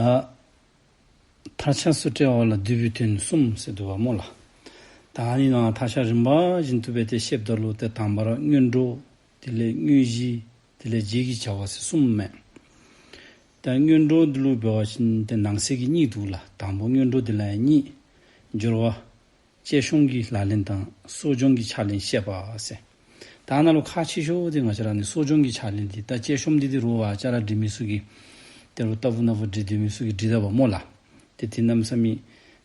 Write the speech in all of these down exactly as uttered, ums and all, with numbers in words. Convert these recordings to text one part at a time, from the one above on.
ད་མཐར་ཆགས་སུ་བཀྲལ་བ་ལ་འདུས་པའི་དོན་གསུམ་ཟེར་འདུག་པ་སྨོ་ལགས། ད་ཨ་ནི་ནང་མཐར་ཆགས་རིམ་པ་བཞིན་དུ་སྦེ་ཏེ་བཤདཔ་ད་ལུ་ཏེ་དང་པ་ར་སྔོན་འགྲོ། དེ་ལས་དངོས་གཞི། དེ་ལས་རྗེས་ཀྱི་བྱ་བ་ཟེར་གསུམ་མས། ད་སྔོན་འགྲོ་འདི་ལུ་འབད་བ་ཅིན་ཏེ་ནང་གསེས་ཀྱི་གཉིས་འདུག་ལགས། དང་པོ་སྔོན་འགྲོ་འདི་ལ་ཡང་གཉིས། སྦྱོར་བ། བཅས་ཤོམ་གྱི་ལག་ལེན་དང་གསོ་སྦྱོང་གི་ཕྱག་ལེན་བཤད་པ་ཟེར། ད་ནཱ་ལུ་ཁག་ཆེ་ཤོས་འདི་ང་བཅས་ར་ནི་གསོ་སྦྱོང་གི་ཕྱག་ལེན་འདི། ད་བཅས་ཤོམ་འདི་འདི་རུང་བ་ཅ་ལ་སྒྲིག་མི་ཚུ་གིས་ཏེ་རུང་རྟག་བུ་ན་བུ་སྒྲིག་སྡོད་མི་ཚུ་གིས་སྒྲིག་ད་པ་སྨོ་ལགས། ཏེ་དེ་གནམ་མེད་ས་མེད་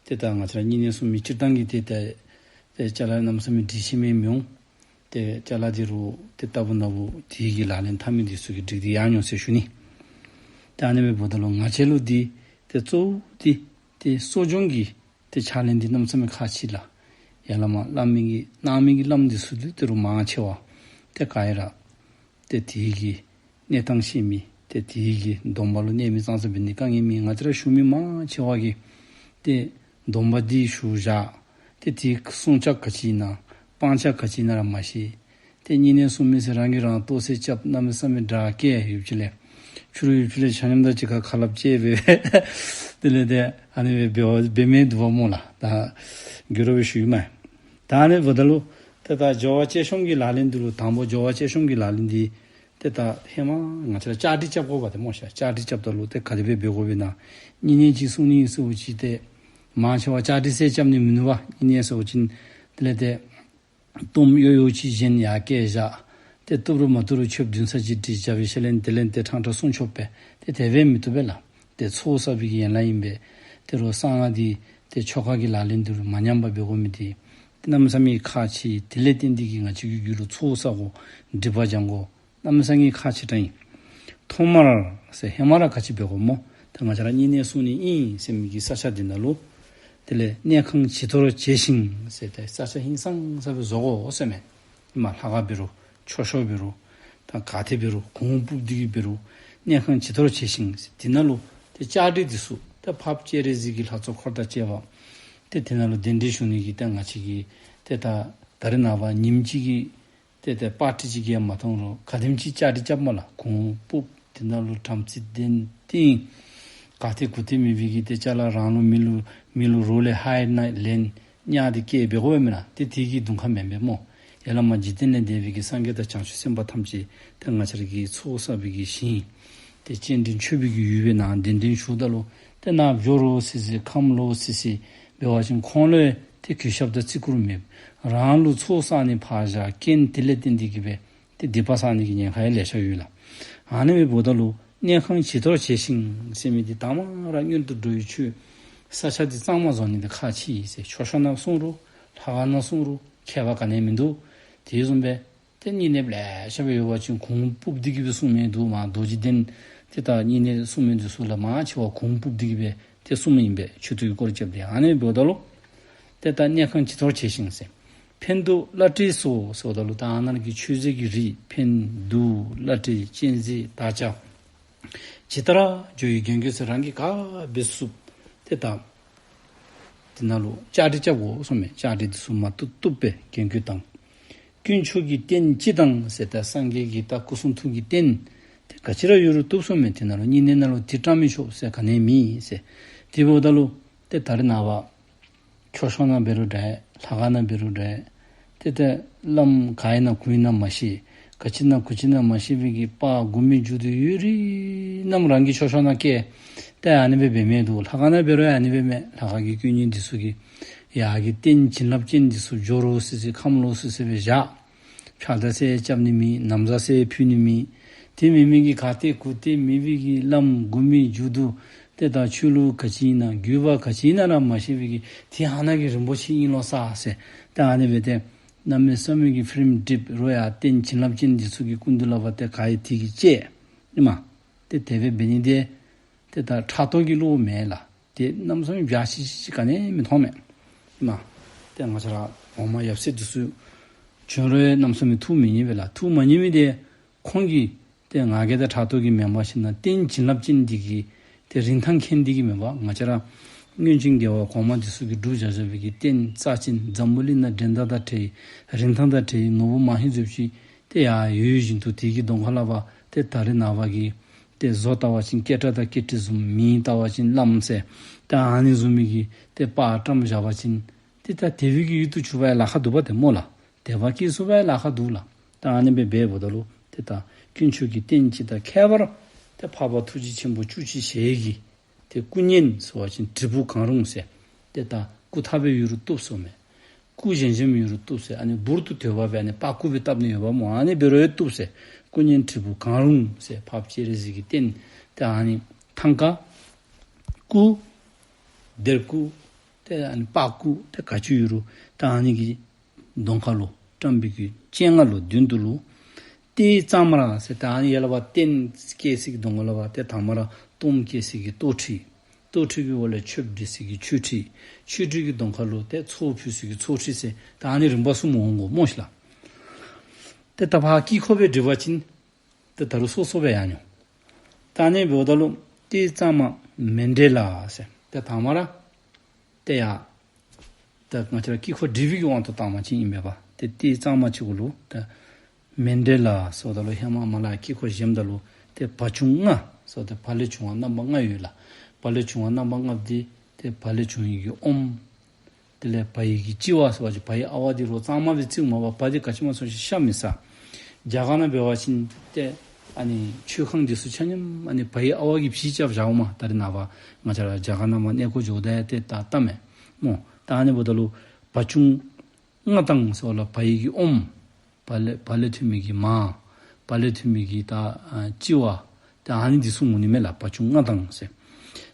ཏེ་ད་ང་བཅས་ར་བསྙེན་གནས་སྲུང་མི་སྤྱིར་བཏང་གིས་ཏེ་ཏེ་ཏེ་ཅ་ལ་གནམ་མེད་ས་མེད་སྒྲིག་ཤེས་མི་མི་འོང་། ཏེ་ཅ་ལ་འདི་རུང་ཏེ་རྟག་བུ་ན་བུ་དེ་གི་ལག་ལེན་འཐབ་མི་འདི་ཚུ་གིས་སྒྲིག་སྟེ་ཡང་འོང་ཟེར་ཞུ་ནི། ཏེ་ཨ་ནི་སྦེ་འབདཝ་ད་ལུ་ང་བཅས་ལུ་འདི་ཏེ་གཙོ་བོ་འདི་ཏེ་གསོ་སྦྱོང་གི་ཏེ་ཕྱག་ལེན་འདི་གནམ་མེད་ས་མེད་ཁག་ཆེ་ལགས། ཡ་ལ་མ་བླ་མའི་གི་གནང་མི་གི་བླམ་འདི་ཚུ་ལུ་ཏེ་རུང་མང་ཆེ་བ་ཏེ་ག་ཡ་ར་ཏེ་དེ་གི་གནས་སྟངས་ཤེས་མི་ཏེ་དེ་གི་སྡོམ་པ་ལུ་གནས་མི་ཙང་ཙ་འབད་ནི་དཀའ་ངལ་མི། ང་བཅས་ར་ཞུ་མི་མང་ཆེ་བ་གིས་ཏེ་སྡོམ་པ་འདི་ཞུ་བཞག། ཏེ་དེ་སྲུང་བྱ་ག་ཅི་ཨིན་ན་སྤང་བྱ་ག་ཅི་ཨིན་ན་ར་མ་ཤེས། ཏེ་བསྙེན་གནས་སྲུང་མི་ཟེར་རང་གིས་རང་ལྟོ་ཟས་རྐྱབ། གནམ་མེད་ས་མེད་དྲག་སྐད་ཡུདཔ་ཅིག་ལས་ཕྱི་རུ་ཡུདཔ་ཅིག་ལས་ཆ་མཉམ་དང་གཅིག་ཁར་ཁ་སླབ་བཅད་སྦེ་དེ་ལས་ཏེ་ཨ་ནི་སྦེ་འབད་བ་འབད་མི་འདུག་པ་སྨོ་ལགས། ད་དགོད་བྲ་སྦེ་ཞུ་ཡི་མས། ད་ཨ་ནི་འབདཝ་ད་ལུ་ཏེ་ད་སྦྱོར་བ་བཅས་ཤོམ་གྱི་ལག་ལེན་འདི་ལུ་དང་པོ་སྦྱོར་བ་བཅས་ཤོམ་གྱི་ལག་ལེན་འདི་ཏེ་ད་ཧེ་མ་ང་བཅས་ར་བཅའ་སྒྲིག་རྐྱབ་དགོ་པས་ཏེ་སྨོ་ཤ། བཅའ་སྒྲིག་རྐྱབ་ད་ལུ་ཏེ་ག་དེ་སྦེ་འབད་དགོ་པས་ན། བསྙེན་གནས་ཅིག་སྲུང་ནི་ཟེར་བ་ཅིན་ཏེ་མང་ཆེ་བ་བཅའ་སྒྲིག་ཟེར་རྐྱབ་ནི་མིན་འདུག་པ། བསྙེན་གནས་ཟེར་བ་ཅིན་དེ་ལས་ཏེ་གཏོརམ་ཡོ་ཡོ་ཅིག་བཞེངས་ཡར་བཀལ་བཞག། ཏེ་བཏུབ་རུང་མ་བཏུབ་རུང་མཆོད་པ་བདུན་ཚར་ཅིག་སྒྲིག་བྱ་བའི་ཞལ་ལན་དེ་ལན་ཏེ་ཕྲང་ཕྲང་སྲུང་ཆོག་པས། ཏེ་དེ་སྦེ་མི་བཏུབ་པས་ལགས། ཏེ་ཚོགས་བསགས་པའི་གི་ཡན་ལག་ཨིན་པས། ཏེ་རུང་གསང་སྔགས་འདི་ཏེ་ཆོ་ག་གི་ལག་ལེན་འདི་ལུ་མ་ཉམས་པར་འབད་དགོ་མི་འདི་ཏེ་གནམ་མེད་ས་མེད་ཁག་ཆེ། དེ་ལས་བརྟེན་ཏེ་གིས་ང་བཅས་ཀྱི་རྒྱུད་ལུ་ཚོགས་བསག་དགོ། སྒྲིབ་པ་སྦྱང་དགོ། གནམ་མེད་ས་མེད་ཁག་ཆེ་དྲགས་ཨིན། ཐོག་མར་ཟེར་ཧེ་མ་ར་ག་ཅི་འབད་དགོཔ་སྨོ། ད་ང་བཅས་ར་བསྙེན་གནས་སྲུང་ནི་ཨིན་ཟེར་མི་གི་ས་ཆ་འདི་ནང་ལུ་དེ་ལས་གནས་ཁང་བྱི་དོར་བྱས་ཤིང་ཟེར་ཏེ་ས་ཆ་ཧིང་སངས་ས་སྦེ་བཟོ་དགོ་ཟེར་མས། ཨིན་མས། ལྷ་ཁང་འབད་རུང་མཆོད་བཤམ་འབད་རུང་ད་ག་ཏེ་འབད་རུང་གུར་སྤུབས་ཏེ་གིས་འབད་རུང་གནས་ཁང་བྱི་དོར་བྱས་ཤིང་ཟེར་དེ་ནང་ལུ་ཏེ་བཅའ་སྒྲིག་འདི་ཚུ་ད་འཕགས་པ་སྤྱན་རས་གཟིགས་ཀྱི་ལྷ་ཚོགས་འཁོར་དང་བཅས་པ་ཏེ་དེ་ནང་ལུ་གདན་འདྲེན་ཞུ་ནི་གི་ད་ང་བཅས་ཀྱིས་ཏེ་ད་ད་རེས་ནངས་པ་ཉིནམ་གཅིག་གི་ཏེ་ཏེ་པར་ཊི་ཅིག་གིས་མ་མཐོང་རུང་ག་དེམ་ཅིག་བཅའ་སྒྲིག་རྐྱབ་སྨོ་ལགས། གུར་སྤུབས། དེ་ནང་ལུ་བྲམ་ཟེ་གདན་བཏིང་། ག་ཏེ་གུ་ཏེ་མེད་པའི་གི་ཏེ་ཅ་ལ་རང་ལུ་མི་ལུ་མི་ལུ་རོགས་ལས་ཧའི་ནང་ལེན་གཉའ་ཏེ་བཀལ་འབད་དགོ་པས་མེན་ན། ཏེ་དེ་གི་གདོང་ཁར་མེན་པས་སྨོ། ཡ་ལ་མ་འཇིག་རྟེན་ལས་འདས་པའི་གི་སངས་རྒྱས་དང་བྱང་ཆུབ་སེམས་དཔའ་ཐམས་ཅད་ཏེ་ང་བཅས་ར་གི་ཚོགས་བསགས་པའི་གི་ཞིང་ཏེ་སྤྱན་འདྲེན་མཆོད་པའི་གི་ཡུལ་སྦེ་ནཱ་གདན་འདྲེན་ཞུཝ་ད་ལུ་ཏེ་ནཱ་འགྱོ་རོགས་ཟེར་ཟེར་ཁམས་ལོག་ཟེར་ཟེར་འབད་བ་ཅིན་ཁོང་ལུ་ཏེ་གུས་ཞབས་དང་བརྩི་བཀུར་མེད། རང་ལུ་ཚོགས་བསགས་ནི་ཕར་བཞག། རྐྱེན་དེ་ལས་བརྟེན་ཏེ་གིས་སྦེ་ཏེ་སྡིག་པ་བསགས་ནི་གི་ཉེན་ཁ་ཡང་ལེ་ཤ་ཡོད་ལགས། ཨ་ནི་སྦེ་འབདཝ་ད་ལུ་གནས་ཁང་བྱི་དོར་བྱས་ཤིང་ཟེར་མི་འདི་དང་པ་ར་སྔོན་དུ་འགྲོ་བའི་ཆོས་ས་ཆ་འདི་གཙང་མ་བཟོ་ནི་འདི་ཁག་ཆེ་ཟེར། མཆོད་བཤམ་ནང་སྲུང་རུང་ལྷ་ཁང་ནང་སྲུང་རུང་ཁྱད་པར་ག་ནི་ཡང་མིན་འདུག། དེ་བཟུམ་སྦེ་ཏེ་བསྙེན་གནས་ལེ་ཤ་སྦེ་ཡོད་པ་ཅིན་གུར་སྤུབས་ཏེ་གིས་སྦེ་སྲུང་མི་འདུག་མ། རྡོ་རྗེ་གདན་ཏེ་ད་བསྙེན་གནས་སྲུང་མི་འདི་ཚུ་ལགས་མང་ཆེ་བ་གུར་སྤུབས་ཏེ་གིས་སྦེ་ཏེ་སྲུང་མི་ཨིན་པས། མཆོད་རྟེན་གྱི་སྐོར་རྐྱབ་སྟེ། ཨ་ནི་འབདཝ་ད་ལུ་ཏེ་ད་གནས་ཁང་བྱི་དོར་བྱས་ཤིང་ཟེར། འཕན་གདུགས་བླ་བྲེ་སོགས་ཟེརཝ་ད་ལུ་ད་ཨ་ནཱ་གི་མཆོད་རྫས་ཀྱི་རིགས་འཕན་གདུགས་བླ་བྲེ་སྤྱན་གཟིགས་དར་ལྕོག་ཇི་ལྟར་འགྱུར་བའི་འགན་ཁུར་ཟེར་རང་གིས་ག་འབད་ཚུགས་ཏེ་ད་དེ་ནང་ལུ་བཅའ་སྒྲིག་རྐྱབ་དགོ་གསུངས་མས། བཅའ་སྒྲིག་འདི་ཚུ་མ་བཏུབ་བཏུབ་སྦེ་འགན་ཁུར་དང་། དཀོན་མཆོག་གི་རྟེན་སྤྱི་དང་ཟེར་ད་སངས་རྒྱས་ཀྱི་ད་སྐུ་གསུང་ཐུགས་ཀྱི་རྟེན་ཏེ་ག་ཅི་ར་ཡོད་རུང་བཏུབ་གསུངས་མས། དེ་ནང་ལུ་བསྙེན་གནས་ནང་ལུ་དེ་བཀྲམ་མི་ཆོག་ཟེར་ག་ནི་ཡང་མེད་ཟེར། དེ་འབདཝ་ད་ལུ་ཏེ་ད་རེས་ནངས་པ་མཆོད་བཤམ་ནང་འབད་རུང་འདྲ། ལྷ་ཁང་ནང་འབད་རུང་འདྲ། ཏེ་ཏེ་བླམ་ག་ཨིན་ན་གུ་ཨིན་ན་མ་ཤེས། ག་ཅི་ཨིན་ན་གུ་ཅི་ཨིན་ན་མ་ཤེས་པའི་གི་པར་མགུ་མེད་མཇུག་བསྡུ་ཡོད་རིགས་རྣམས་རང་གི་མཆོད་བཤམ་ནང་བཀལ། ཏེ་ཨ་ནི་སྦེ་འབད་མི་འདུག། ལྷ་ཁང་ནང་འབད་རུང་ཨ་ནི་སྦེ་མས། ལྷ་ཁང་གི་དཀོན་གཉེར་འདི་ཚུ་གིས་ཡར་གྱི་རྟེན་བྱིན་རླབས་ཅན་འདི་ཚུ་འགྱོ་རོགས་ཟེར་ཟེར་ཁམས་ལོག་ཟེར་ཟེར་སྦེ་བཞག། ཕྱག་དར་ཟེར་རྐྱབ་ནི་མེད། ན་བཟའ་ཟེར་ཕུལ་ནི་མེད། དེ་མེད་མི་གི་ག་ཏེ་གུ་ཏེ་མེད་པའི་གི་བླམ་མགུ་མེད་མཇུག་བསྡུ། ཏེ་ད་ཆོས་ལུགས་ག་ཅི་ཨིན་ན་བརྒྱུད་པ་ག་ཅི་ཨིན་ན་ར་མ་ཤེས་པའི་གི་ཏེ་ཨ་ནཱ་གི་རིན་པོ་ཆེ་ཨིན་ལོ་ས་ཟེར། ཏེ་ཨ་ནི་སྦེ་ཏེ་གནམ་མེད་ས་མེད་ཀྱི་ཕིལམ་སྒྲིག་རུང་ཡང་རྟེན་བྱིན་རླབས་ཅན་འདི་ཚུ་གི་སྐུ་མདུན་ལས་ཕར་ཏེ་ག་ཡི་དེ་གིས་བཅད། ཨིན་མས། ཏེ་དེ་སྦེ་འབད་ནི་འདི་ཏེ་ད་ཕྲག་དོག་གི་བློ་མེན་ལགས། ཏེ་གནམ་མེད་ས་མེད་འཇའ་ཆི་ཆི་ཅིག་ག་ནི་ཡང་མི་མཐོང་མས། ཨིན་མས། ཏེ་ང་བཅས་ར་འོག་མ་ཡབ་སྲས་འདི་ཚུ་བྱོན་རུང་གནམ་མེད་ས་མེད་ཐུགས་མི་མཉེས་པས་ལགས། ཐུགས་མ་མཉེས་མི་འདི་ཁོང་གིས་ཏེ་ང་རྒྱལ་དང་ཕྲག་དོག་གིས་མེན་པར་ཞིན་ན་རྟེན་བྱིན་རླབས་ཅན་འདི་གི་ཏེ་རིན་ཐང་མཁྱེན་ཏེ་གིས་མེན་པར། ང་བཅས་ར་སྔོན་བྱོན་རྒྱལ་བ་གོང་མ་འདི་ཚུ་གིས་བསྒྲུབས་བཞག་བཞག་པའི་གི་རྟེན་རྩ་ཅན་འཛམ་བུ་གླིང་ནང་འགྲན་ཟླ་དང་བྲལ་བའི་རིན་ཐང་དང་བྲལ་བའི་ནོར་བུ་མ་ཧེ་ཟེར་བ་ཅིན་ཏེ་ཡར་ཡོད་བཞིན་དུ་དེ་གི་གདོང་ཁ་ལས་ཕར་ཏེ་ད་རེས་ནངས་པ་གི་ ཏེ་བཟོ་ལྟ་བ་ཅིན་སྐེ་ཁྲ་དང་སྐེ་དཀྲིས་བཟུམ། མིང་ལྟ་བ་ཅིན་བླམ་ཟེར། ཏེ་ཨ་ནི་བཟུམ་མའི་གི་ཏེ་པར་བཀྲམ་བཞག་པ་ཅིན་ཏེ་ད་དེ་བའི་གི་ཡུལ་དུ་གྱུར་པ་ཡང་ལཱ་ཁག་འདུག་པ་ཏེ་སྨོ་ལགས། དད་པ་སྐྱེ་ཚུགས་པ་ཡང་ལཱ་ཁག་འདུག་ལགས། ད་ཨ་ནི་སྦེ་འབདཝ་ད་ལུ་ཏེ་ད་དཀོན་མཆོག་གི་རྟེན་ཅིག་དང་ཁྱད་པར་ཏེ་འཕགས་པ་ཐུགས་རྗེ་ཆེན་པོ་བཅུ་གཅིག་ཞལ་གྱི་ཏེ་སྐུ་བརྙན་ཟེར་བ་ཅིན་དྲིལ་བུ་གང་རུང་ཟེར། ཏེ་ད་སྐུ་ཐག་པས་ཡོད་རུང་བཏུབ་ཟེརཝ་མས། སྐུ་བཞེངས་བཞེངསམ་ཡོད་རུང་བཏུབ་ཟེར། ཨ་ནི་འབུར་དུ་དོད་པ་སྦེ་ཨ་ནི་པར་སྐུ་སྦེ་བཏབ་ནི་ཡོདཔ་སྨོ། ཨ་ནི་འབད་རུང་ཡང་བཏུབ་ཟེར། སྐུ་བརྙན་དྲིལ་བུ་གང་རུང་ཟེར། འཕགས་པ་སྤྱན་རས་གཟིགས་ཀྱི་རྟེན་ཏེ་ཨ་ནི་ཐང་ཀ་སྐུ་ལྡེར་སྐུ་ཏེ་ཨ་ནི་པར་སྐུ་ཏེ་ག་ཅི་ཡོད་རུང་ད་ཨ་ནི་གི་གདོང་ཁ་ལུ་བཀྲམ་པའི་གི་སྤྱན་སྔར་ལུ་མདུན་དུ་ལུ་ཏེ་གཙང་མ་ར་ཟེར། ད་ཨ་ནི་ཡར་ལས་ཕར་རྟེན་བཀལ་སའི་གི་གདོང་ཁ་ལས་ཕར་ཏེ་དང་པ་ར་གཏོརམ་བཀལ་སའི་གི་གཏོར་ཁྲི། གཏོར་ཁྲི་གི་འོག་ལས་མཆོདཔ་སྒྲིག་སའི་གི་མཆོད་ཁྲི། མཆོད་ཁྲི་གི་གདོང་ཁ་ལུ་ཏེ་ཚོགས་ཕུལ་སའི་གི་ཚོགས་ཁྲི་ཟེར། ད་ཨ་ནི་རིམ་པ་གསུམ་འོང་དགོ་སྨོ་ཤིག་ལགས། ཏེ་ད་ཕར་དཀྱིལ་འཁོར་སྦེ་སྒྲིག་པ་ཅིན་ཏེ་ད་རུང་སོ་སོ་སྦེ་ཡང་འོང་། ད་ཨ་ནི་འབདཝ་ད་ལུ་ཏེ་གཙང་མ་མཎྜལ་ཟེར། ཏེ་དང་པ་ར་ཏེ་ཡར་ད་ང་བཅས་ར་དཀྱིལ་འཁོར་སྒྲིག་པའི་གི་དབང་དུ་བཏང་བ་ཅིན་ཨིན་མས་པ། ཏེ་ཏེ་གཙང་མ་ཅིག་གུ་ལུ་ད་མཎྜལ་ཟེརཝ་ད་ལུ་ཧེ་མ་མར་ལས་དཀྱིལ་འཁོར་བཞེངསམ་ད་ལུ་ཏེ་བ་བྱུང་ལྔ་ཟེརཝ་ད་བ་ལས་བྱུང་བ་རྣམ་པ་ལྔ་ཡོད་ལགས། བ་ལས་བྱུང་བ་རྣམ་པ་ལྔ་འདི་ཏེ་བ་ལས་བྱུང་བའི་གི་ཨོམ། དེ་ལས་བ་ཡི་གི་ལྕི་བ་ཟེར་བ་ཅིན་བ་ཡི་ཨ་ཝ་འདི་རོགས་གཙང་མ་སྦེ་བརྩིཝ་མས་པ། བ་འདི་ག་ཅི་སྨོ་ཟེར་བ་ཅིན་ཤ་མི་ཟ། རྒྱ་གར་ནང་འབད་བ་ཅིན་ཏེ་ཨ་ནི་མཆོད་ཁང་འདི་ཚུ་ཆ་མཉམ་ཨ་ནི་བ་ཡི་ཨ་ཝ་གིས་བྱི་རྐྱབ་བཞགཔ་མས། ད་རེས་ནངས་པ་ང་བཅས་ར་རྒྱ་གར་ནང་མར་གནས་སྐོར་འགྱོཝ་ད་ཡང་ཏེ་ད་བལྟ་མས་སྨོ། ད་ཨ་ནི་འབདཝ་ད་ལུ་བ་བྱུང་ལྔ་དང་ཟེརཝ་ལས་བ་ཡི་གི་ཨོམ། བ་ལས་བ་ལས་ཐོན་མི་གི་མར། བ་ལས་ཐོན་མི་གི་ད་ཨ་ལྕི་བ། ད་ཨ་ནི་འདི་ཚུ་འོང་ནི་མས་ལགས། བ་བྱུང་ལྔ་དང་ཟེར།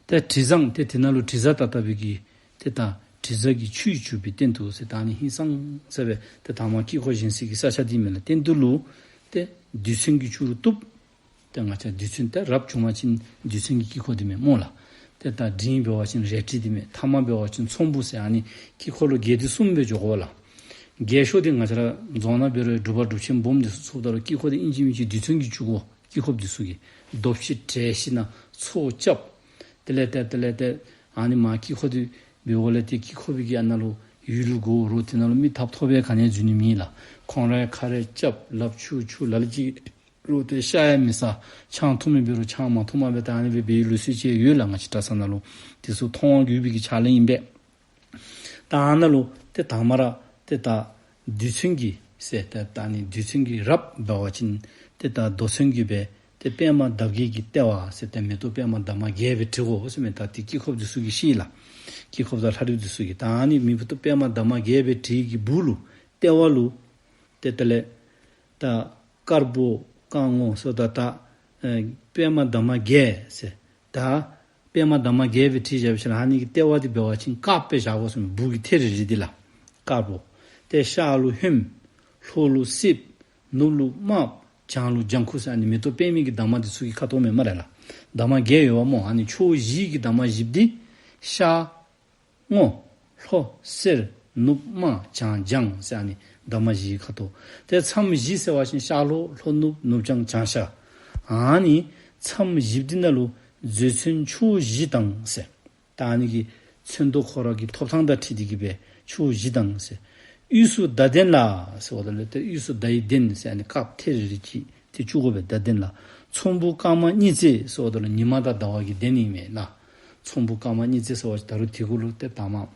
ཏེ་དྲི་བཟང་ཏེ་དེ་ནང་ལུ་དྲི་བཟང་ད་ལྟ་བུའི་གི་ཏེ་ད་དྲི་བཟང་གི་ཆུས་བྱུགས་པའི་སྟེང་དུ་ཟེར། ད་ཨ་ནི་ཧིང་སངས་ས་སྦེ་ཏེ་དང་པ་དཀྱིལ་འཁོར་བཞེངས་སའི་གི་ས་ཆ་འདི་མས་ལགས། སྟེང་དུ་ལུ་ཏེ་རྡུལ་ཚོན་གྱིས་བྱུགས་རུང་བཏུབ། ཏེ་ང་བཅས་རྡུལ་ཚོན་ཏེ་རབ་བྱུང་བ་ཅིན་རྡུལ་ཚོན་གྱི་དཀྱིལ་འཁོར་འདི་མས་སྨོ་ལགས། ཏེ་ད་འབྲིང་འབད་བ་ཅིན་རལ་གྲི་འདི་མས། ཐ་མ་འབད་བ་ཅིན་ཚོམ་བུ་ཟེར། ཨ་ནི་དཀྱིལ་འཁོར་ལུ་རྒྱན་འདི་གསུམ་སྦེ་འགྱོ་དགོ་ལགས། རྒྱན་ཤོག་འདི་ང་བཅས་ར་རྫོང་ནང་འབད་རུང་སྒྲུབ་པ་སྒྲུབ་ཆེན་སྦོམ་འདི་ཚུ་ཚོགསཔ་ད་ལུ་དཀྱིལ་འཁོར་འདི་ཨིན་ཅི་མིན་ཅི་རྡུལ་ཚོན་གྱིས་བྱུག་དགོ། དཀྱིལ་འཁོར་འདི་ཚུ་གིས་རྡོ་ཕྱེ་བྲེགས་ཞིནམ་ལས་ཚོགས་རྐྱབ། དེ་ལས་ཏེ་དེ་ལས་ཏེ་ཨ་ནི་མར་དཀྱིལ་འཁོར་འདི་འབདཝ་ལས་ཏེ་དཀྱིལ་འཁོར་བའི་གི་ཨ་ནཱ་ལུ་ཡུལ་ལུ་གོ་རུང་དེ་ནང་ལུ་མི་ཐབ་ཐོབ་པའི་ག་ནི་འཛུལ་ནི་མེད་ལགས། ཁོང་ར་ཁ་རས་རྐྱབ། ལགཔ་འཁྱུ་འཁྱུ། ལ་ལུ་ཅིག་རུང་ཏེ་ཤ་ཡང་མི་ཟ། ཆང་འཐུང་མི་འབད་རུང་ཆང་མ་འཐུང་པར་སྦེ་ད་ཨ་ནི་སྦེ་འབད་བའི་ལུགས་སྲོལ་ཅིག་ཡོད་ལགས། ང་བཅས་གྲྭ་ཚང་ནང་ལུ་དེ་ཚུ་མཐོང་བ་དགོས་པའི་གི་ཕྱག་ལེན་ཨིན་པས། ད་ཨ་ནཱ་ལུ་ཏེ་དང་པ་ར་ཏེ་ད་རྡུལ་ཚོན་གྱི་ཟེར་ཏེ་ད་ཨ་ནི་རྡུལ་ཚོན་གྱི་རབ་འབད་བ་ཅིན་ཏེ་ད་རྡུལ་ཚོན་གྱི་སྦེ་ཏེ་པདྨ་འདབ་བརྒྱད་ཀྱི་ལྟེ་བ་ཟེར་ཏེ་མེ་ཏོག་པདྨ་འདབ་མ་བརྒྱད་སྦེ་བྲི་དགོ་ཟེར་མས། ད་ཏེ་དཀྱིལ་འཁོར་འདི་ཚུ་གིས་ཤེས་ལགས། དཀྱིལ་འཁོར་དང་ལྷ་རིས་འདི་ཚུ་གིས། ད་ཨ་ནི་མེ་ཏོག་པདྨ་འདབ་མ་བརྒྱད་སྦེ་བྲིས་ཀྱི་སྦུག་ལུ་ལྟེ་བ་ལུ་ཏེ་དེ་ལས་ད་དཀར་པོ་དཀར་སྔོ་ཟེརཝ་ད་ད་ཨེ་པདྨ་འདབ་མ་བརྒྱད་ཟེར། ད་པདྨ་འདབ་མ་བརྒྱད་སྦེ་བྲིས་བཞག་པའི་ཤུལ་ལུ་ཨ་ནི་གི་ལྟེ་བ་འདི་འབད་བ་ཅིན་དཀརཔོ་སྦེ་བཞག་དགོ་ཟེར་མས། སྦུག་གི་ཐད་རི་རི་འདི་ལགས། དཀརཔོ། ཏེ་ཤར་ལུ་ཧོནམ། ལྷོ་ལུ་སེརཔོ། ནུབ་ལུ་དམརཔོ། བྱང་ལུ་ལྗང་ཁུ་ཟེར་ཨ་ནི་མེ་ཏོག་པདྨའི་གི་འདབ་མ་འདི་ཚུ་གི་ཁ་དོག་མས་སྨ་རེ་ལགས། འདབ་མ་བརྒྱད་ཡོདཔ་སྨོ། ཨ་ནི་ཕྱོགས་བཞི་གི་འདབ་མ་བཞིཔོ་འདི་ཤར་སྔོ། ལྷོ་སེར། ནུབ་དམར། བྱང་ལྗང་ཟེར་ཨ་ནི་འདབ་མ་བཞིའི་ཁ་དོག། ཏེ་མཚམས་བཞི་ཟེར་བ་ཅིན་ཤར་ལྷོ་ལྷོ་ནུབ་ནུབ་བྱང་བྱང་ཤར། ཨ་ནི་མཚམས་བཞིཔོ་འདི་ནང་ལུ་རྡུལ་ཚོན་ཕྱོགས་བཞི་དང་ཟེར། ད་ཨ་ནི་གི་ཚོན་མདོག་ཁོ་ར་གི་ཐོབ་ཐངས་དང་འཁྲིལ་ཏེ་གི་སྦེ་ཕྱོགས་བཞི་དང་ཟེར། དབུས་སུ་ཟླ་གདན་ལ་ཟེརཝ་ད་ལུ་ཏེ་དབུས་སུ་ཟླ་ཡི་གདན་ཟེར་ཨ་ནི་དཀརཔོ་ཐད་རི་རི་ཅིག་ཏེ་བཅུག་དགོ་པས། ཟླ་གདན་ལ། ཚོམ་བུ་དཀར་དམར་གཉིས་བརྩེགས་ཟེརཝ་ད་ལུ་ཉི་མ་དང་ཟླ་བ་གི་གདན་ཨིན་མས་ལགས། ཚོམ་བུ་དཀར་དམར་གཉིས་བརྩེགས་ཟེར་བ་ཅིན་ད་རུང་དེ་གུ་ལུ་ཏེ་དང་པ་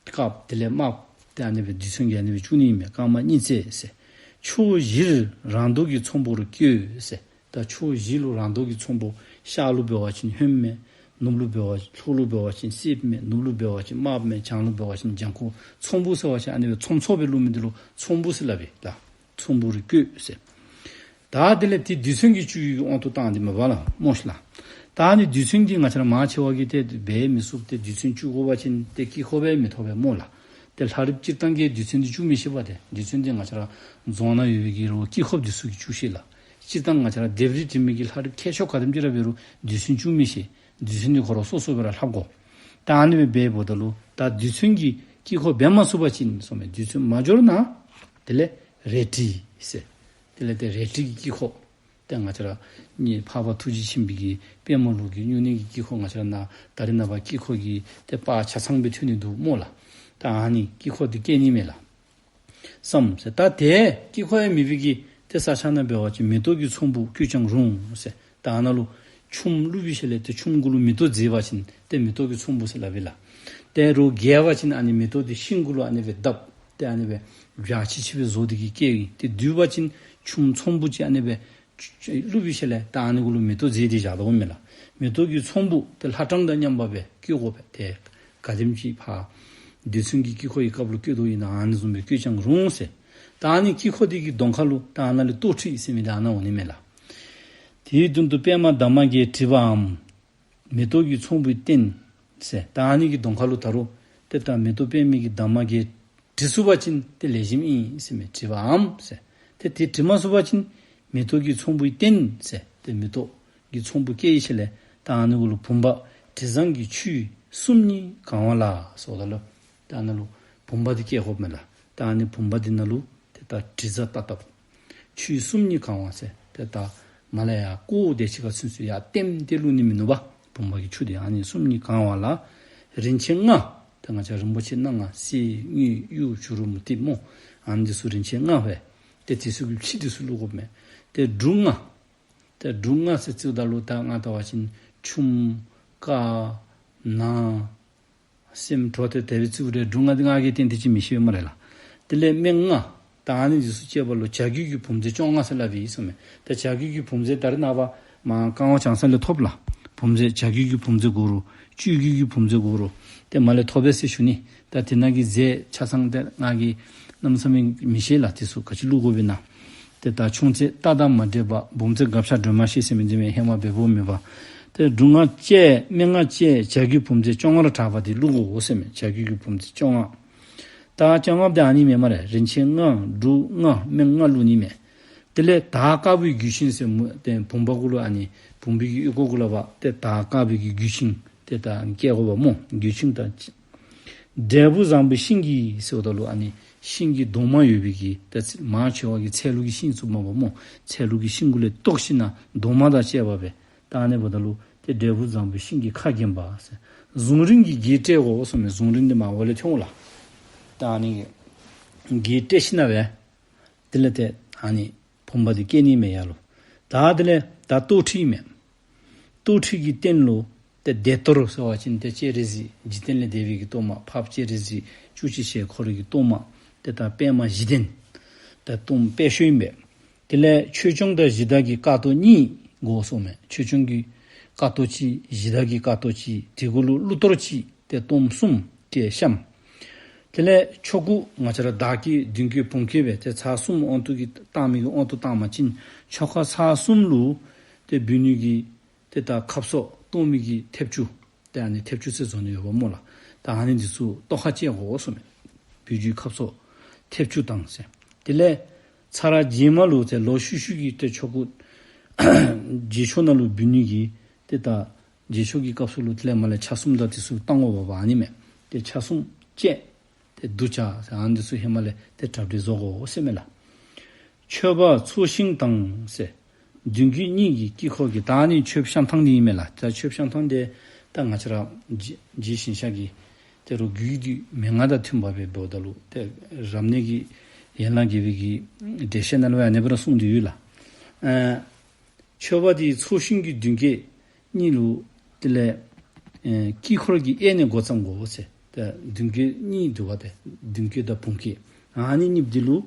དཀརཔོ་དེ་ལས་དམརཔོ་ཏེ་ཨ་ནི་སྦེ་རྡུལ་ཚོན་གྱིས་ཨ་ནི་སྦེ་བཅུག་ནི་ཨིན་མས། དཀར་དམར་གཉིས་བརྩེགས་ཟེར། ཕྱོགས་བཞིར་རང་མདོག་གི་ཚོམ་བུ་རུ་བཀོད་ཟེར། ད་ཕྱོགས་བཞི་ལུ་རང་མདོག་གི་ཚོམ་བུ། ཤར་ལུ་འབད་བ་ཅིན་ཧོནམ་མས། ནུབ་ལུ་འབད་བ་ལྷོ་ལུ་འབད་བ་ཅིན་སེརཔོ་མས། ནུབ་ལུ་འབད་བ་ཅིན་དམརཔོ་མས། བྱང་ལུ་འབད་བ་ཅིན་ལྗང་ཁུ། ཚོམ་བུ་ཟེར་བ་ཅིན་ཨ་ནི་སྦེ་ཚོམ་ཚོམ་སྦེ་བླུག་མི་འདི་ལུ་ཚོམ་བུ་ཟེར་སླབ་པས་ལགས། ཚོམ་བུ་རུ་བཀོད་ཟེར། ད་དེ་ལས་ཏེ་རྡུལ་ཚོན་གྱིས་བཅུག་ཡོད་པའི་དབང་དུ་བཏང་སྟེ་མས་པ་ལགས་སྨོ་ཤིག་ལགས། ད་ཨ་ནི་རྡུལ་ཚོན་འདི་ང་བཅས་ར་མང་ཆེ་བ་གིས་ཏེ་འབད་མི་ཚུགས། ཏེ་རྡུལ་ཚོན་བཅུག་དགོ་པ་ཅིན་ཏེ་དཀྱིལ་འཁོར་སྦེ་མི་ཐོབ་པས་སྨོ་ལགས། ཏེ་ལྷ་རིསཔ་སྤྱིར་བཏང་གིས་རྡུལ་ཚོན་འདི་བཅུག་མི་ཤེས་པས། ཏེ་རྡུལ་ཚོན་འདི་ང་བཅས་ར་རྫོང་ནང་ཡོད་པའི་གི་རོགས་དཀྱིལ་འཁོརཔ་འདི་ཚུ་གིས་བཅུག་ཤེས་ལགས། སྤྱིར་བཏང་ང་བཅས་ར་ལྡེབས་རིས་བྲི་མི་གི་ལྷ་རིསཔ་མཁས་མཆོག་ག་དེམ་ཅིག་ར་འབད་རུང་རྡུལ་ཚོན་བཅུག་མི་ཤེས། རྡུལ་ཚོན་འདི་ཁོ་ར་སོ་སོ་སྦེ་ར་ལྷབ་དགོ། ད་ཨ་ནི་སྦེ་འབདཝ་ད་ལུ་ད་རྡུལ་ཚོན་གྱིས་དཀྱིལ་འཁོར་འབད་མ་ཚུགས་པ་ཅིན་ཟེརཝ་མས། རྡུལ་ཚོན་མ་འབྱོར་ན་དེ་ལས་རལ་གྲི་ཟེར། དེ་ལས་ཏེ་རལ་གྲི་གི་དཀྱིལ་འཁོར། ཏེ་ང་བཅས་ར་ནི་འཕགས་པ་ཐུགས་རྗེ་ཆེན་པོའི་གི་པདྨ་ལུགས་ཀྱི་སྨྱུང་གནས་ཀྱི་དཀྱིལ་འཁོར་ང་བཅས་ར་ནཱ་ད་རེས་ནངས་པ་དཀྱིལ་འཁོར་གྱི་ཏེ་པར་ཆ་ཚང་སྦེ་ཐོན་ནི་འདུག་སྨོ་ལགས། ད་ཨ་ནི་དཀྱིལ་འཁོར་འདི་བཀལ་ནི་མས་ལགས། སམ་ཟེར། ད་ཏེ་དཀྱིལ་འཁོར་ཡང་མེད་པའི་གི་ཏེ་ས་ཆ་ནང་འབད་བ་ཅིན་མེ་ཏོག་གི་ཚོམ་བུ་བཀོད་ཀྱང་རུང་ཟེར། ད་ཨ་ནཱ་ལུ་ ཆུམ་བླུག་པའི་ཤུལ་ལས་ཏེ་ཆུམ་གུ་ལུ་མེ་ཏོག་བརྫེས་པ་ཅིན་ཏེ་མེ་ཏོག་གི་ཚོམ་བུ་ཟེར་སླབ་ཨིན་ལགས། ཏེ་རོགས་རྒྱས་པ་ཅིན་ཨ་ནི་མེ་ཏོག་འདི་ཤིང་གུ་ལུ་ཨ་ནི་སྦེ་བརྡབ། ཏེ་ཨ་ནི་སྦེ་འཇའ་ཆི་ཆི་སྦེ་བཟོ་སྟེ་གིས་བཀལཝ་ཨིན། ཏེ་བསྡུས་པ་ཅིན་ཆུམ་ཚོམ་བུ་ཅིག་ཨ་ནི་སྦེ་བླུག་པའི་ཤུལ་ལས་ད་ཨ་ནི་གུ་ལུ་མེ་ཏོག་བརྫེས་ཏེ་བཞག་དོ་མས་ལགས། མེ་ཏོག་གི་ཚོམ་བུ་ཏེ་ལྷ་གྲངས་དང་མཉམ་པ་སྦེ་བཀལ་དགོ་པས། ཏེ་ག་དེམ་ཅིག་ཕར་རྡུལ་ཚོན་གྱི་དཀྱིལ་འཁོར་གྱི་སྐབས་ལུ་བཀལ་དོ་ཨིན་ན་ཨ་ནི་བཟུམ་སྦེ་བཀལ་ཀྱང་རུང་ཟེར། ད་ཨ་ནི་དཀྱིལ་འཁོར་འདི་གི་གདོང་ཁ་ལུ་ད་ཨ་ནཱ་ལས་ཏོག་ཁྲི་ཟེར་མི་འདི་ཨ་ནཱ་འོང་ནི་མས་ལགས། དེའི་མདུན་དུ་པདྨ་འདབ་མ་བརྒྱད་བྲིས་པའམ། མེ་ཏོག་གི་ཚོམ་བུའི་སྟེང་ཟེར། ད་ཨ་ནི་གི་གདོང་ཁ་ལུ་ད་རུང་ཏེ་ད་མེ་ཏོག་པདྨའི་གི་འདབ་མ་བརྒྱད་བྲིས་ཚུགས་པ་ཅིན་ཏེ་ལེགས་ཤོམ་ཨིན་ཟེར་མས། བྲིས་པའམ་ཟེར། ཏེ་དེ་བྲིས་མ་ཚུགས་པ་ཅིན་མེ་ཏོག་གི་ཚོམ་བུའི་སྟེང་ཟེར། ཏེ་མེ་ཏོག་གི་ཚོམ་བུ་བཀལ་བའི་ཤུལ་ལས་ད་ཨ་ནི་གུ་ལུ་བུམ་པ་དྲི་བཟང་གི་ཆུས་སུམ་གཉིས་གང་བ་ལ་ཟེརཝ་ད་ལུ་ད་ཨ་ནཱ་ལུ་བུམ་པ་འདི་བཀལ་དགོཔ་མས་ལགས། ད་ཨ་ནི་བུམ་པ་འདི་ནང་ལུ་ཏེ་ད་དྲི་བཟང་ཏག་ཏག་ཆུས་སུམ་གཉིས་གང་བ་ཟེར། ཏེ་ད་མར་ལས་ཡར་ཀོ་དེ་ཅིག་ཁར་ཚུན་ཚོད་ཡར་ལྟེམ་སྟེ་བླུག་ནི་མིན་ནུག་པ། བུམ་པ་གི་ཆུ་འདི་ཨ་ནི་སུམ་གཉིས་གང་བ་ལ། རིན་ཆེན་ལྔ། ཏེ་ང་བཅས་རིན་པོ་ཆེ་སྣ་ལྔ་གསེར་དངུལ་གཡུ་བྱུ་རུ་མུ་ཏིག་སྨོ། ཨ་ནི་འདི་ཚུ་རིན་ཆེན་ལྔ་སྦེ། ཏེ་དེ་ཚུ་གི་ཕྱེ་འདི་ཚུ་བླུག་དགོཔ་མས། ཏེ་འབྲུ་ལྔ། ཏེ་འབྲུ་ལྔ་ཟེར་རྩིཝ་ད་ལུ་ད་ང་བལྟ་བ་ཅིན་ཆུམ་དཀར་ནག་སྲནམ་དྲོ་ཏེ་དེ་སྦེ་རྩིཝ་རེ། འབྲུ་ལྔ་འདི་ང་གིས་ཏན་ཏན་ཅིག་མི་ཤེས་སྨ་རེ་ལགས། དེ་ལས་སྨན་ལྔ། ད་ཨ་ནི་འདི་ཚུ་བཅས་པ་ལུ་བྱ་རྒྱུད་ཀྱི་བུམ་རྫས་བཅོ་ལྔ་ཟེར་སླབ་ཨིན་ཟེར་མས། ད་བྱ་རྒྱུད་ཀྱི་བུམ་རྫས་ད་རེས་ནངས་པ་མར་ཀ་ཝ་ལྕང་ས་ལས་ཐོབ་ལགས། བུམ་རྫས་བྱ་རྒྱུད་ཀྱི་བུམ་རྫས་དགོ་རུང་སྤྱོད་རྒྱུད་ཀྱི་བུམ་རྫས་དགོ་རུང་ཏེ་མར་ལས་ཐོབ་པས་ཟེར་ཞུ་ནི། ད་དེ་ནང་གི་རྫས་ཆ་ཚང་ཏེ་ང་གིས་གནམ་མེད་ས་མེད་མི་ཤེས་ལགས། དེ་ཚུ་ག་ཅི་བླུག་དགོཔ་ཨིན་ན། ཏེ་ད་ཆུང་ཚེ་རྟ་དང་མ་འདྲེས་པ། བུམ་རྫས་སྒ་ཆས་སྒྲོན་མ་ཤེས་ཟེར་མི་འདི་མས། ཧེ་མ་འབདཝ་མེད་པ། ཏེ་འབྲུ་ལྔ་བཅས་སྨན་ལྔ་བཅས་བྱ་རྒྱུད་བུམ་རྫས་བཅོ་ལྔ་ར་དྲག་པ་འདི་བླུག་དགོ་ཟེར་མས། བྱ་རྒྱུད་ཀྱི་བུམ་རྫས་བཅོ་ལྔ། ད་བཅོ་ལྔ་འདི་ཨ་ནི་མས་སྨ་རེ། རིན་ཆེན་ལྔ། འབྲུ་ལྔ། སྨན་ལྔ་བླུག་ནི་མས། དེ་ལས་དར་དཀར་པོའི་རྒྱུད་ཤིང་ཟེར་མོ་ཏེ་བུམ་པ་གུ་ལུ་ཨ་ནི་བུམ་པའི་གི་ཨོལ་ལྐོག་གུ་ལུ་བ་ཏེ་དར་དཀར་པོའི་གི་རྒྱུད་ཤིང་ཏེ་ད་བཀལ་དགོ་པ་སྨོ། རྒྱུད་ཤིང་དང་འབྲས་བུ་བཟང་པོའི་ཤིང་གི་ཟེརཝ་ད་ལུ་ཨ་ནི་ཤིང་གི་རྡོག་མ་ཡོད་པའི་གི་ད་མང་ཆེ་བ་གིས་ཚལ་ལུ་གི་ཤིང་བཙུགསཔ་མས་པ་སྨོ། ཚལ་ལུ་གི་ཤིང་གུ་ལས་བཏོགས་ཞིནམ་ལས་རྡོག་མ་དང་བཅས་པ་སྦེ། ད་ཨ་ནི་འབདཝ་ད་ལུ་ཏེ་འབྲས་བུ་བཟང་པོའི་ཤིང་གིས་ཁ་བརྒྱན་པ་ཟེར། གཟུངས་རིང་གི་གེགས་བསྐྲད་དགོ་ཟེར་མས། གཟུངས་རིང་འདི་མར་འོག་ལས་ཐོན་འོང་ལགས། ད་ཨ་ནི་གེགས་བསྐྲད་ཞིནམ་ལས་སྦེ། དེ་ལས་ཏེ་ཨ་ནི་བུམ་པ་འདི་བཀལ་ནི་མས་ཡར་ལུ། ད་དེ་ལས་ད་ཏོག་ཁྲི་མས། ཏོག་ཁྲི་གི་སྟེང་ལུ་ཏེ་བདེ་གཏོར་ཟེར་བ་ཅིན་ཏེ་སྤྱན་རས་གཟིགས་འཇིག་རྟེན་ལས་འདས་པའི་གི་གཏོར་མ། འཕགས་པ་སྤྱན་རས་གཟིགས་བཅུ་གཅིག་ཞལ་ཁོ་རའི་གི་གཏོར་མ། ཏེ་ད་པདྨ་བཞི་ལྡན་ད་གཏོརམ་དཔལ་བཤོས་ཨིན་པས། དེ་ལས་ཆོས་སྐྱོང་དང་གཞི་བདག་གི་དཀར་གཏོར་གཉིས་དགོ་ཟེར་མས། ཆོས་སྐྱོང་གི་དཀར་གཏོར་གཅིག། གཞི་བདག་གི་དཀར་གཏོར་གཅིག། དེ་གུ་ལུ་ཀླུ་གཏོར་གཅིག། ཏེ་གཏོརམ་གསུམ་བཅས་བཤམས། དེ་ལས་ཆོ་ག་ང་བཅས་ར་བདག་བསྐྱེད་མདུན་བསྐྱེད་བུམ་བསྐྱེད་སྦེ་ཏེ་ཚར་གསུམ་དབང་དུ་གི་བཏང་མི་གི་དབང་དུ་བཏང་པ་ཅིན་ཆོ་ག་ཚར་གསུམ་ལུ་ཏེ་འབུལ་ནི་གི་ཏེ་ད་ཁབ་སོགས་གཏོར་མི་གི་ཐེབ་ཅུ། ཏེ་ཨ་ནི་ཐེབ་ཅུ་ཟེར་བཟོ་ནི་ཡོདཔ་སྨོ་ལགས། ད་ཨ་ནི་འདི་ཚུ་ཏོག་ཁར་བཅད་དགོ་ཟེར་མས། འབུལ་རྒྱུའི་ཁབ་སོགས་ཐེབ་ཅུ་དང་ཟེར། དེ་ལས་ཚར་རྗེས་མ་ལུ་ཏེ་ལོག་ཤུལ་ཤུལ་གྱི་ཏེ་ཆོ་ག་རྗེས་ཆོག་ནང་ལུ་འབུལ་ནི་གི་ཏེ་ད་རྗེས་ཆོག་གི་སྐབས་སུ་ལུ་དེ་ལས་མར་ལས་ཆ་གསུམ་དང་དེ་ཚུ་བཏང་དགོཔ་ཨ་ནི་མས། ཏེ་ཆ་གསུམ་བཅད། ཏེ་གདུལ་བྱ་ཟེར་ཨ་ནི་འདི་ཚུ་ཧེ་མ་ལས་ཏེ་གྲ་སྒྲིག་བཟོ་དགོ་ཟེར་མས་ལགས། མཆོད་པ་ཚོགས་ཞིང་དང་ཟེར། མདུན་བསྐྱེད་གཉིས་ཀྱི་དཀྱིལ་འཁོར་གྱི། ད་ཨ་ནི་མཆོད་པའི་བཤམས་ཐངས་འདི་ཨིན་མས་ལགས། ད་མཆོད་པའི་བཤམས་ཐངས་འདི་ད་ང་བཅས་ར་རྗེ་རྗེ་ཞིང་གཤེགས་ཀྱི་ཏེ་རོགས་རྒྱུད་སྡེ་མན་ངག་དང་མཐུན་པ་སྦེ་འབདཝ་ད་ལུ་ཏེ་རབ་གནས་ཀྱི་ཡན་ལག་བརྒྱད་པའི་གི་འགྲེལ་བཤད་ནང་ལུ་ཨ་ནི་སྦེ་ར་གསུངས་ཏེ་ཡོད་ལགས། ཨ་མཆོད་པ་འདི་ཚོགས་ཞིང་གི་མདུན་བསྐྱེད་གཉིས་ལུ་དེ་ལས་ཨེ་དཀྱིལ་འཁོར་གྱི་གཡས་ནས་འགོ་བརྩམ་དགོ་ཟེར། ཏེ་མདུན་བསྐྱེད་གཉིས་འདུག་པ། ཏེ་མདུན་བསྐྱེད་དང་བུམ་བསྐྱེད་ཨ་ནི་གཉིས་འདི་ལུ་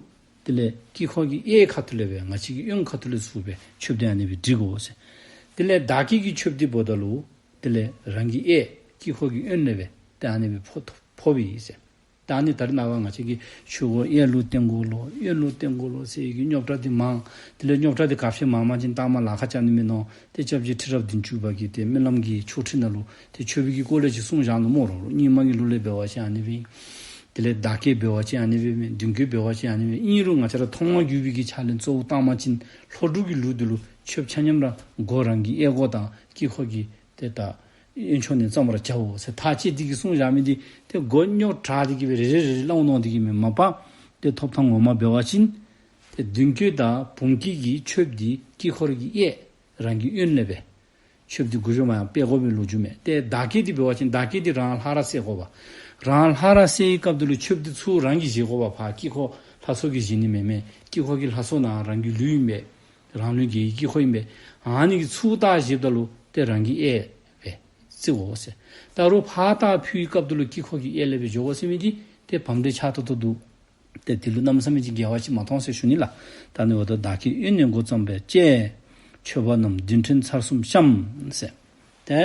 དེ་ལས་དཀྱིལ་འཁོར་གྱི་གཡས་ཁ་ཐུག་ལས་སྦེ་ང་བཅས་ཀྱི་གཡོན་ཁ་ཐུག་ལས་ཚུར་སྦེ་མཆོད་པ་འདི་ཨ་ནི་སྦེ་སྒྲིག་དགོ་ཟེར། དེ་ལས་བདག་བསྐྱེད་ཀྱི་མཆོད་པ་འདི་འབདཝ་ད་ལུ་དེ་ལས་རང་གི་གཡས་དཀྱིལ་འཁོར་གྱི་གཡོན་ལས་སྦེ་ཏེ་ཨ་ནི་སྦེ་ཕོག་ཕོགཔ་ཨིན་ཟེར། ད་ཨ་ནི་ད་རེས་ནངས་པ་ང་བཅས་ཀྱིས་ཆོས་གོས་གཡས་ལུ་བཏོན་དགོ་ལོ་གཡོན་ལུ་བཏོན་དགོ་ལོ་ཟེར་གྱི་རྙོག་དྲ་འདི་མང་། དེ་ལས་རྙོག་དྲ་འདི་ག་ཅི་མང་མང་ཅིན་ལྟག་མ་ལཱ་ཁག་རྐྱབ་ནི་མས་མནོ། ཏེ་སྐྱབས་རྗེ་ཁྲི་རབས་བདུན་ཅུ་པ་གིས་ཏེ་སྨོན་ལམ་གྱི་ཆོག་ཁྲིད་ནང་ལུ་ཏེ་མཆོད་པའི་གི་སྐོར་ལས་ཅིག་གསུངས་བཞག་ནུག་སྨོ་རོ། རྙིང་མ་གི་ལུགས་ལས་འབད་བ་ཅིན་ཨ་ནི་སྦེ་ཨིན། དེ་ལས་བདག་བསྐྱེད་འབད་བ་ཅིན་ཨ་ནི་སྦེ་ཨིན། མདུན་བསྐྱེད་འབད་བ་ཅིན་ཨ་ནི་སྦེ་ཨིན། ཨིན་རུང་ང་བཅས་ར་ཐོག་མར་གྱུར་པའི་གི་ཕྱག་ལེན་གཙོ་བོ་བཏང་པ་ཅིན་ལྷོ་འབྲུག་གི་ལུགས་འདི་ལུ་མཆོད་པ་ཆ་མཉམ་ར་སྒོ་རང་གི་གཡས་སྒོ་དང་དཀྱིལ་འཁོར་གྱི་ཏེ་ད་གཡོན་ཕྱོགས་ནས་བརྩམ་པར་བྱའོ་ཟེར་ཐག་བཅད་དེ་གིས་གསུངས་བཞག་མི་འདི་ཏེ་མགུ་རྙོག་དྲགས་ཏེ་གིས་སྦེ་རེ་རེ་རེ་རེ་སླབ་འོང་མནོ་སྟེ་གིས་མེན་མ་པ། ཏེ་ཐོབ་ཐང་ངོ་མ་འབད་བ་ཅིན་ཏེ་མདུན་བསྐྱེད་དང་བུམ་བསྐྱེད་ཀྱི་མཆོད་པ་འདི་དཀྱིལ་འཁོར་གྱི་གཡས་རང་གི་གཡོན་ལས་སྦེ་མཆོད་པ་འདི་མགུ་མཇུག་མ་ཡང་སྤེལ་དགོ་པའི་ལོ་རྒྱུས་མས། ཏེ་བདག་བསྐྱེད་འདི་འབད་བ་ཅིན་བདག་བསྐྱེད་འདི་རང་ལྷ་ར་གསལ་དགོ་པ། རང་ལྷ་ར་གསལ་བའི་སྐབས་འདི་ལུ་མཆོད་པ་འདི་ཚུར་རང་གིས་བཞེས་དགོ་པ། ཕར་དཀྱིལ་འཁོར་ལྷ་ཚོགས་ཀྱིས་བཞེས་ནི་མེན་མས། དཀྱིལ་འཁོར་གྱི་ལྷ་ཚོགས་ནང་རང་གི་ལུས་ཨིན་པས། རང་ལུས་རྒྱལ་བའི་དཀྱིལ་འཁོར་ཨིན་པས། ཨ་ནི་གི་ཚུར་ལྟ་བཞེསཔ་ད་ལུ་ ཏེ་རང་གི་གཡས་སྦེ་བརྩི་དགོ་ཟེར། ད་རུང་ཕར་ད་ཕུལ་བའི་སྐབས་དེ་ལུ་དཀྱིལ་འཁོར་གྱི་གཡས་ལས་སྦེ་འགྱོ་དགོ་ཟེར་མི་འདི་ཏེ་བམ་འདི་ཆགས་ཏོག་ཏོ་འདུག། ཏེ་དེ་ལུ་གནམ་མེད་ས་མེད་ཅིག་འགལ་བ་ཅིག་མ་མཐོང་ཟེར་ཞུ་ནི་ལགས། ད་ཨ་ནི་འབདཝ་ད་བདག་བསྐྱེད་གཡོན་ནས་འགོ་བརྩམས་པས་བཅས། མཆོད་པ་རྣམས་བདུན་ཕྲན་ཚར་གསུམ་བཤམས་ཟེར། ཏེ་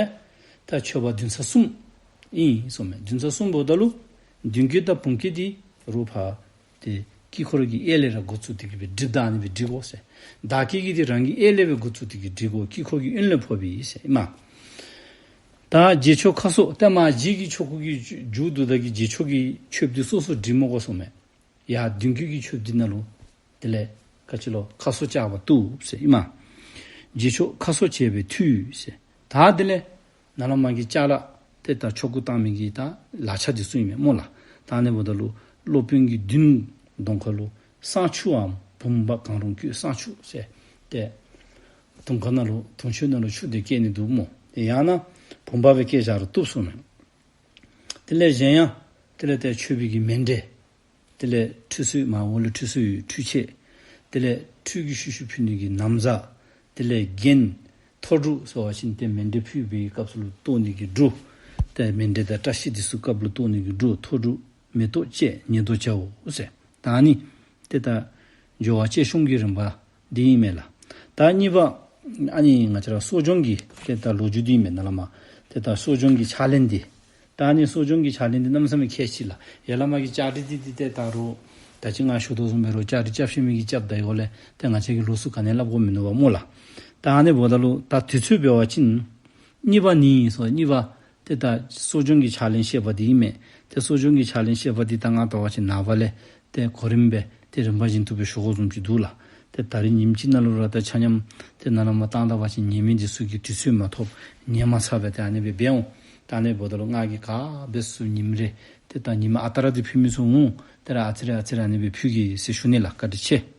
ད་མཆོད་པ་བདུན་ཚར་གསུམ་ཨིན་གསུངམ་མས། བདུན་ཚར་གསུམ་འབདཝ་ད་ལུ་མདུན་བསྐྱེད་དང་བུམ་བསྐྱེད་འདི་རུང་ཕར་ཏེ་དཀྱིལ་འཁོར་གྱི་གཡས་ལས་ར་འགོ་བཙུགས་ཏེ་གི་སྦེ་སྒྲིག། ད་ཨ་ནི་སྦེ་སྒྲིག་དགོ་ཟེར། བདག་བསྐྱེད་ཀྱི་འདི་རང་གི་གཡས་ལས་སྦེ་འགོ་བཙུགས་ཏེ་གི་སྒྲིག་དགོ། དཀྱིལ་འཁོར་གྱི་གཡོན་ལས་ཕོག་པའི་ཟེར་ཨིན་མས། ད་རྗེས་ཆོག་ཁ་གསོ། ཏེ་མ་རྗེས་ཀྱི་ཆོ་ག་གི་མཇུག་བསྡུ་ད་གི་རྗེས་ཆོག་གི་མཆོད་པ་འདི་སོ་སོ་སྒྲིག་མི་དགོ་གསུངམ་མས། ཡར་མདུན་བསྐྱེད་ཀྱི་མཆོད་པ་འདི་ནང་ལུ་དེ་ལས་ག་ཅི་ལོ་ཁ་གསོ་བཅའ་བ་བཏུབ་ཟེར་ཨིན་མས། རྗེས་ཆོག་ཁ་གསོ་བྱས་པས་འཐུས་ཟེར། ད་དེ་ལས་ནཱ་ལས་མར་གྱི་ཅ་ལ་ཏེ་ད་ཆོ་ག་བཏང་མི་གི་ད་ལག་ཆ་འདི་ཚུ་ཨིན་མས་སྨོ་ལགས། ད་ཨ་ནི་འབདཝ་ད་ལུ་སློབ་དཔོན་གྱི་མདུན་གདོང་ཁ་ལུ་བསང་ཆུའམ་བུམ་པ་གང་རུང་བཀོད་བསང་ཆུ་ཟེར། ཏེ་དུང་ཁ་ནང་ལུ་དུང་ཆོས་ནང་ལུ་ཆུ་འདི་བསྐྱེད་ནི་འདུག་སྨོ། ཏེ་ཡང་ན་བུམ་པ་སྦེ་བསྐྱེད་བཞག་རུང་བཏུབ་གསུངམ་མས། དེ་ལས་གཞན་ཡང་དེ་ལས་ཏེ་མཆོད་པའི་གི་མཎྜལ། དེ་ལས་ཁྲུས་གསོལ་མར་འོག་ལུ་ཁྲུས་གསོལ་ཡོད་ཁྲུས་ཆས། དེ་ལས་ཁྲུས་ཀྱི་ཤུལ་ཤུལ་ཕུལ་ནི་གི་ན་བཟའ། དེ་ལས་རྒྱན། ཐོག་འབྲུ་ཟེར་བ་ཅིན་ཏེ་མཎྜལ་ཕུལ་བའི་སྐབས་སུ་ལུ་གཏོར་ནི་གི་འབྲུ། ཏེ་མཎྜལ་དང་བཀྲ་ཤིས་འདི་ཚུ་སྐབས་ལུ་གཏོར་ནི་གི་འབྲུ་ཐོག་འབྲུ་མེ་ཏོག་བཅས་ཉེར་བསྡོགས་བྱའོ་ཟེར། ད་ཨ་ནི་ཏེ་ད་སྦྱོར་བ་བཅས་གསུམ་གྱི་རིམ་པ་འདི་ཨིན་མས་ལགས། ད་གཉིས་པ་ཨ་ནི་ང་བཅས་ར་གསོ་སྦྱོང་གི་ཏེ་ད་ལོ་རྒྱུས་འདི་ཨིན་མས་ནཱ་ལས་མར། ཏེ་ད་གསོ་སྦྱོང་གི་ཕྱག་ལེན་འདི། ད་ཨ་ནི་གསོ་སྦྱོང་གི་ཕྱག་ལེན་འདི་གནམ་མེད་ས་མེད་ཁག་ཆེ་ལགས། ཡར་ལས་མར་གྱི་བཅའ་སྒྲིག་འདི་འདི་ཏེ་ད་རུང་ད་ཅི་ང་ཞུ་དོ་བཟུམ་སྦེ་རུང་བཅའ་སྒྲིག་རྐྱབ་ཤེས་མི་གིས་རྐྱབ་ད་ཡོད་ལས་ཏེ་ང་བཅས་ཀྱིས་ལོགས་སུ་ག་ནི་སླབ་དགོཔ་མིན་ནུག་པ་སྨོ་ལགས། ད་ཨ་ནི་འབདཝ་ད་ལུ་ད་དུས་ཚོད་འབད་བ་ཅིན་གཉིས་པ་ནི་ཟེར་གཉིས་པ་ཏེ་ད་གསོ་སྦྱོང་གི་ཕྱག་ལེན་བཤད་པ་འདི་ཨིན་མས། ཏེ་གསོ་སྦྱོང་གི་ཕྱག་ལེན་བཤད་པ་འདི་ད་ང་བལྟ་བ་ཅིན་ནངས་པ་ལས་ཏེ་གོ་རིམ་སྦེ་ཏེ་རིམ་པ་བཞིན་དུ་སྦེ་ཞུ་དགོཔ་བཟུམ་ཅིག་འདུག་ལགས། ཏེ་ད་རིས་ཉིནམ་གཅིག་ནང་ལུ་ར་ད་ཆ་མཉམ་ཏེ་ནཱ་ལས་མར་བཏང་ད་པ་ཅིན་ཉན་མི་འདི་ཚུ་གིས་དུས་ཚོད་མ་ཐོབ། ཉན་མ་ཚར་བས། ཏེ་ཨ་ནི་སྦེ་འབད་འོང་། ད་ཨ་ནི་འབདཝ་ད་ལུ་ང་གིས་ག་འབད་ཚུགས་ཉིནམ་རེ་ཏེ་ད་ཉིནམ་ཨ་རྟག་ར་འདི་ཕུལ་མི་ཚུགས་འོང་། ཏེ་ར་ཨ་ཙི་རེ་ཨ་ཙི་རེ་ཨ་ནི་སྦེ་ཕུལ་གེ་ཟེར་ཞུ་ནི་ལགས། བཀའ་དྲིན་ཆེ།